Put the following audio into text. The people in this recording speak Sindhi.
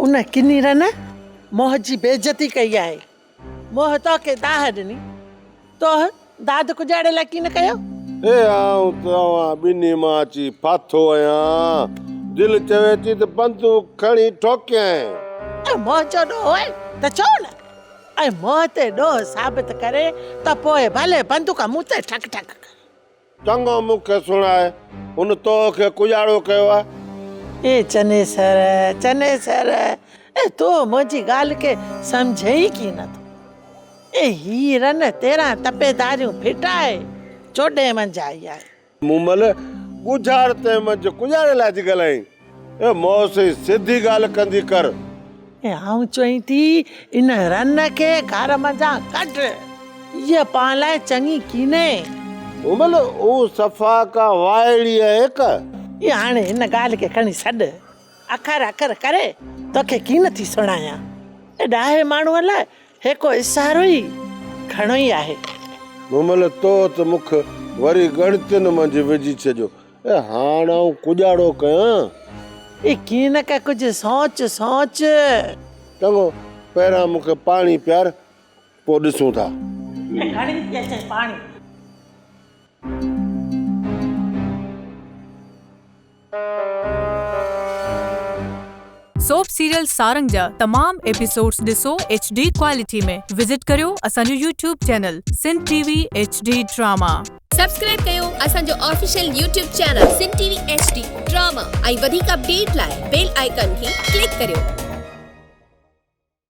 ان ڪني رن موهه جي بيعزتي ڪئي آهي. موهه توکي دانهن ڏني، توهه داد ڪجاڙي لاء ڪين ڪيو؟ اي آئون ته اوهان ٻنهي مان اچي ڦاٿو آهيان. دل چوي ٿي ته بندوق کڻي ٺوڪيانء. اي موهه جو ڏوهه آهي ته چئو نه. ۽ موهه تي ڏوهه ثابت ڪري ته پوء ڀلي بندوق مون تي ٺڪ ٺڪ ڪري. چڱو مون کي سڻاء، هن تو کي ڪڄاڙو ڪيو آهي؟ اي چنيسر، چنيسر، اي تو منهنجي ڳالهه کي سمجهين ئي ڪين ٿو. اي هي رن 13 تپيداريون ڦٽائي چوڏهين منجهه آئي آهي. مومل، ڳجهار تنهن منجهه ڪڄاڙي لاء ٿي ڳالهائين؟ اي موسي، سڌي ڳالهه ڪندي ڪر. اي آئون چوين ٿي، ان رن کي گهر منجهان ڪڍ. هيء پاڻ لاء چڱي ڪينهي. مومل، او صفا ڪا وائڙي آهي ڪا؟ اي هاڻي هن ڳالهه کي کڻي سڏ. اکر اکر ڪري توکي ڪين ٿي سڻايان. اي ڏاهي ماڻهوء لاء هيڪو اشارو ئي گهڻو ئي آهي. مومل، تو ته مون کي وري ڳڻتين منجهه وجهي ڇڏيو. اي هاڻ آئون ڪڄاڙو ڪيان؟ اي ڪين ڪا ڪجهه سوچ سوچ. چڱو، پهريان مون کي پاڻي پيار، پوء ڏسون ٿا. اي گهڻي ٿي اچين پاڻي. سوپ سيريل سارنگ جا تمام ايپيسوڊز ڏسو ايڇ ڊي ڪوالٽي ۾ وزٽ ڪريو اسان جو YouTube channel Sindh T V H D drama. Subscribe ڪيو اسان جو official YouTube channel Sindh T V H D drama ۽ وڌيڪ اپڊيٽ لاء بيل آئيڪان کي ڪلڪ ڪريو.